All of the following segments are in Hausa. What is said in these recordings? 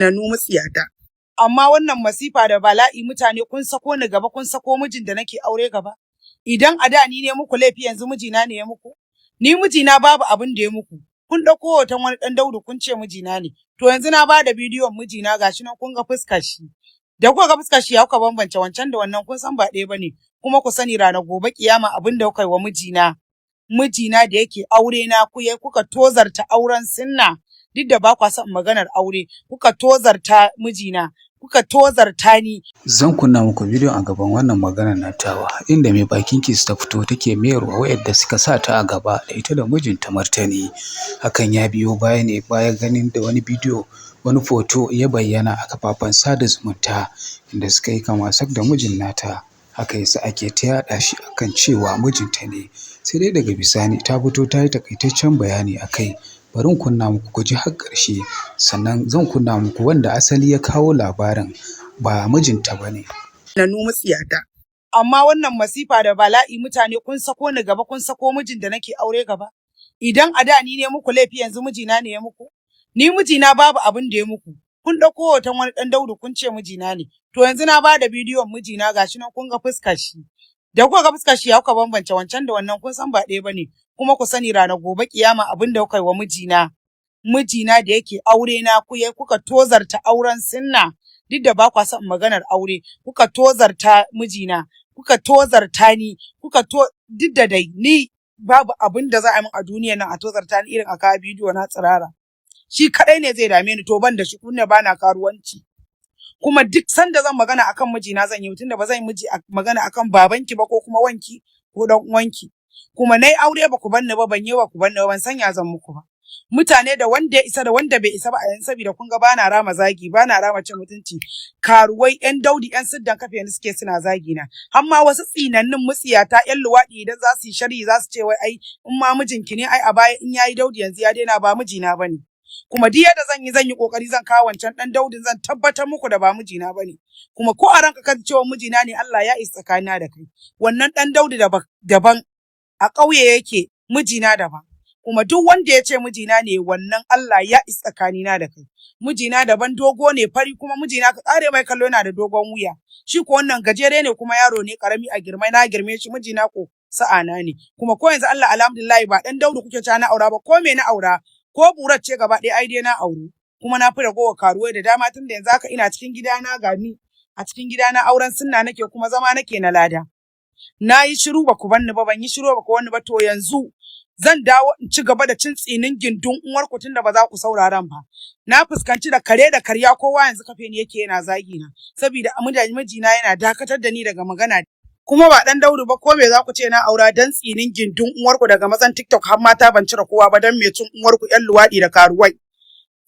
Tsinannu matsiyata. Amma wannan masifa da bala'i, mutane kun sako ni gaba, kun sako mijin da nake aure gaba. Idan a da ni ne muku laifi, yanzu mijina ne ya muku. Ni mijina babu abin da ya muku. Kun ɗauko hoton wani ɗan daudu kun ce mijina ne. To yanzu na ba da bidiyon mijina, gashi nan kun ga fuskar shi. Da kuka ga fuskar shi, ya kuka bambance wancan da wannan? Kun san ba ɗaya bane. Kuma ku sani, ranar gobe kiyama, abin da kuka yi wa mijina, mijina da yake aure na, ku kuka tozarta auren sunna, duk da ba kwa son maganar aure, kuka tozarta mijina, kuka tozarta ni. Zan kunna muku bidiyon a gaban wannan maganar natawa, inda mai bakin kiss ta fito take mayarwa wayanda suka sa ta a gaba da ita da mijinta martani. Hakan ya biyo baya ne bayan ganin da wani bidiyo, wani foto ya bayyana a kafafen sada zumunta inda suka yi kama sak da mijin nata. Haka yasa ake ta yaɗa shi akan cewa mijinta ne. Sai dai daga bisani ta fito ta yi takaitaccen bayani a kai. Bari in kunna muku ku ji har ƙarshe, sannan zan kunna muku wanda asali ya kawo labarin ba mijinta ba ne. Tsinannu matsiyata. Amma wannan masifa da bala'i, mutane kun sako ni gaba, kun sako mijin da nake aure gaba. Idan a da ni ne muku laifi, yanzu mijina ne ya muku. Ni mijina babu abin da ya muku. Kun ɗauko hoton wani ɗan daudu kun ce mijina ne. To yanzu na ba da bidiyon mijina, gashi nan kun ga fuskar shi. Da kuka ga fuskar shi, ya kuka bambance wancan da wannan? Kun san ba ɗaya bane. Kuma ku sani, ranar gobe kiyama, abin da kuka yi wa mijina, mijina da yake aure na, ku kuka tozarta auren sunna, duk da ba kwa son maganar aure, kuka tozarta mijina, kuka tozarta ni, kuka to duk da dai ni babu abin da za a yi min a duniyar nan a tozarta ni irin a kawo bidiyo na tsirara. Shi kadai ne zai dame ni, to ban da shi kunne, bana karuwanci. Kuma duk sanda zan magana akan mijina zan yi, tunda ba zan yi miji magana akan babanki ba, ko kuma wanki ko dan uwanki. Kuma nayi aure ba ku banni ba, ban yi ba ku banni ba, ban san ya zan muku ba. Mutane, da wanda ya isa da wanda bai isa ba a yanzu, saboda kun ga bana rama zagi, bana rama cin mutunci. Karuwai, yan daudi, yan siddan kafe ne suke suna zagi na. Har ma wasu tsinannin mutsiyata yan luwaɗi, idan za su yi sharhi za su ce wai ai in ma mijinki ne, ai a baya in yayi daudi yanzu ya daina. Ba mijina bane. Kuma duk yadda zan yi, zan yi kokari zan kawo wancan dan daudin, zan tabbatar muku da ba mijina bane. Kuma ko a ranka ka cewa mijina ne, Allah ya isa tsakanina da kai. Wannan dan daudi daban a ƙauye yake, mijina daban. Kuma duk wanda ya ce mijina ne wannan, Allah ya isa tsakanina da kai. Mijina daban, dogo ne, fari. Kuma mijina ka kare mai kallo, yana da dogon wuya. Shi ko wannan gajere ne, kuma yaro ne karami a girma, na girme shi. Mijina ko sa'ana ne. Kuma ko yanzu Allah alhamdulillah, ba dan daudu kuke cewa na aura ba, ko me na aura, ko burar ce gaba ɗaya, ai dai na auru. Kuma na fi ragowar karuwai da dama, tunda yanzu haka ina cikin gidana, ga ni a cikin gidana, auren sunna nake, kuma zama nake na lada. Na yi shiru ba ku banni ba, ban yi shiru ba ku banni ba, to yanzu zan dawo in ci gaba da cin tsinin gindin uwarku, tunda ba za ku sauraron ba. Na fuskanci da kare da karya, kowa yanzu kafe ni yake yana zagi na, saboda mijina yana dakatar da ni daga magana. Kuma ba dan daudu ba, ko me za ku ce na aura, dan tsinin gindin uwarku, daga mazan TikTok har mata, ban cire kowa ba, dan me cin uwarku, yan luwaɗi da karuwai.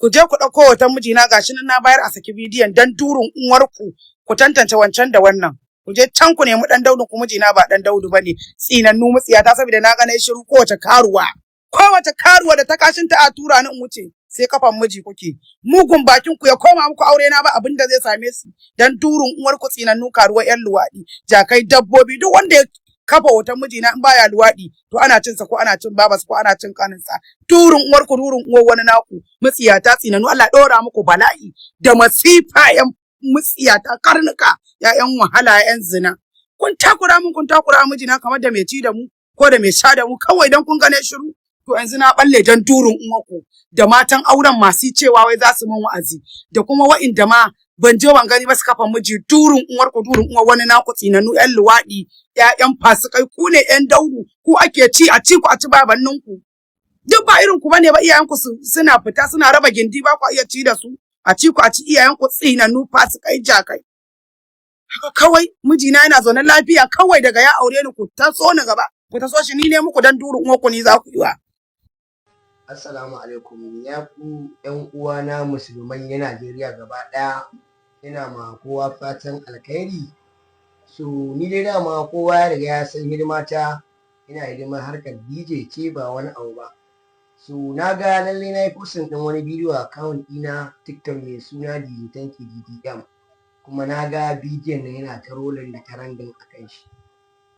Ku je ku ɗauko hoton mijina, gashi nan na bayar a saki bidiyon, dan durun uwarku ku tantance wancan da wannan. Ku je can ku nemi dan daudu ku, mijina ba dan daudu bane. Tsinannu mutsiyata, saboda na ga nayi shiru, kowace karuwa, kowace karuwa da ta kashin ta a tura ni in wuce, sai kafan miji kuke. Mugun bakin ku ya koma muku. Aure na ba abin da zai same su, dan durun uwar ku, tsinannu karuwa, yan luwadi, jakai, dabbobi. Duk wanda ya kafa hoton mijina in baya luwadi, to ana cin sa, ko ana cin babas, ko ana cin kaninsa. Durun uwar ku, durun uwar wani naku, mutsiyata, tsinannu. Allah dora muku bala'i da masifa, yan mutsiyata, karnuka, ‘ya'yan wahala, ‘ya'yan zina. Kun takura mun, kun takura mijina, kamar da mai ci da mu ko da mai sha da mu, kawai dan kun gane shiru. To yanzu na balle, dan durun uwarku, da matan auren masu cewa wai za su min wa'azi, da kuma wa'inda ma ban je ban gani ba su kafa miji. Durun uwarku, durun uwar wani naku, tsinannu, ‘yan luwaɗi, ‘ya'yan fasikai. Ku ne ‘yan daudu, ku ake ci, a ci ku, a ci babanninku. Duk ba irin ku bane ba, iyayenku suna fita suna raba gindi, ba ku iya ci da su. A ci ku, a ci iyayenku, tsinannu, fasikai, jakai. Haka kawai mijina yana zaune lafiya, kawai daga ya aure ni ku taso ni gaba, ku taso shi. Ni ne muku, dan durun uwarku, ni za ku yi wa. Assalamu alaikum, ya ku ‘yan uwana musulmai na Najeriya gaba ɗaya, ina ma kowa fatan alkhairi. So ni dai dama kowa ya riga ya san hidimata, ina hidimar harkar DJ ce, ba wani abu ba. So na ga lallai na yi posting ɗin wani bidiyo a account ɗina TikTok mai suna DJ Tanki DDM, kuma na ga bidiyon nan yana ta rolling da trending a kan shi.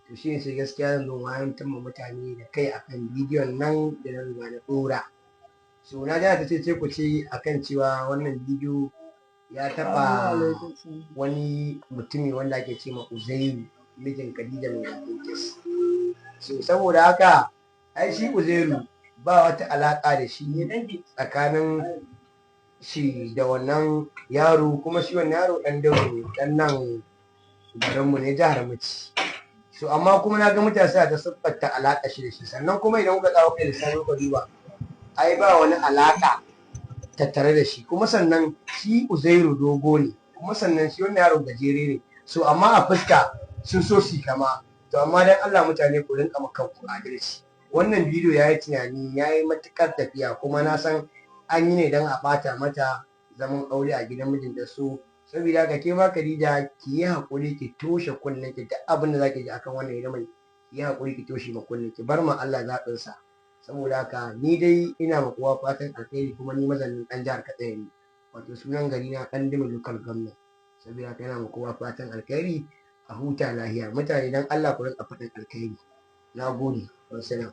To shi ne sai gaskiya zan zo wayar ma mutane da kai akan bidiyon nan da na riga na ɗora. So na ji ana ta cece-kuce akan cewa wannan bidiyo Ya taɓa wani mutumi wanda ake ce ma Uzairu, mijin Khadija mai bakin kiss. So saboda haka ai shi Uzairu ba wata alaƙa da shi tsakanin shi da wannan yaro, kuma shi wannan yaro ɗan Daudu ne, ɗan nan garinmu ne, jihar Muci. So amma kuma na ga mutane suna ta siffanta alaƙa shi da shi. Sannan kuma idan kuka tsawo kai lissafi kuka duba, ai ba wani alaƙa tattare da shi. Kuma sannan shi Uzairu dogo ne, kuma sannan shi wannan yaro gajere ne. So amma a fuska sun so su kama. To amma dan Allah mutane ku rinka ma kanku adalci. Wannan bidiyo ya yi tunani, ya yi matuƙar tafiya, kuma na san an yi ne don a ɓata mata zaman aure a gidan mijinta. So saboda haka ke ma Khadija, ki yi haƙuri, ki toshe kunnen ki. Duk abin da zaki ji akan wannan hidimar, ki yi haƙuri ki toshe ma kunnen ki, bar ma Allah zaɓin sa. Saboda haka ni dai ina ma kowa fatan alkhairi, kuma ni mazaunin ɗan jihar Katsina ne, wato sunan gari na Ɗandume Local Government. Saboda haka ina ma kowa fatan alkhairi, a huta lahiya. Mutane, dan Allah ku rinƙa faɗin alkhairi. Na gode, wassalam.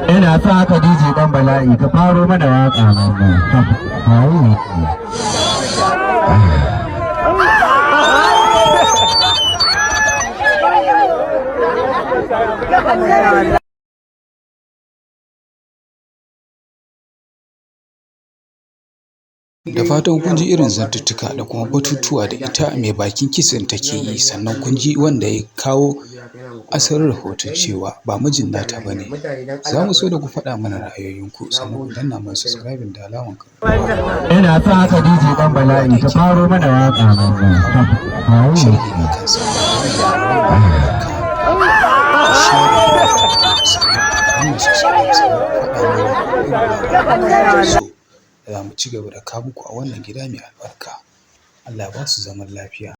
Ina sa ka DJ dan bala'i ka faro mana waka nan. Da fatan kun ji irin zantuttuka da kuma batutuwa da ita mai bakin kiss ɗin take yi, sannan kun ji wanda ya kawo asalin rahoton cewa ba mijin nata ba ne. Za mu so da ku faɗa mana ra'ayoyinku, sannan ku danna mana subscribing da alaman Ina sa ka DJ dan bala'i ka faro mana waka nan. Sharhi a kansa. Ku share, sannan ku danna subscribe, sannan ku faɗa mana irin labaran da kuke so da za mu ci gaba da kawo muku a wannan gida mai albarka. Allah ya ba su zaman lafiya.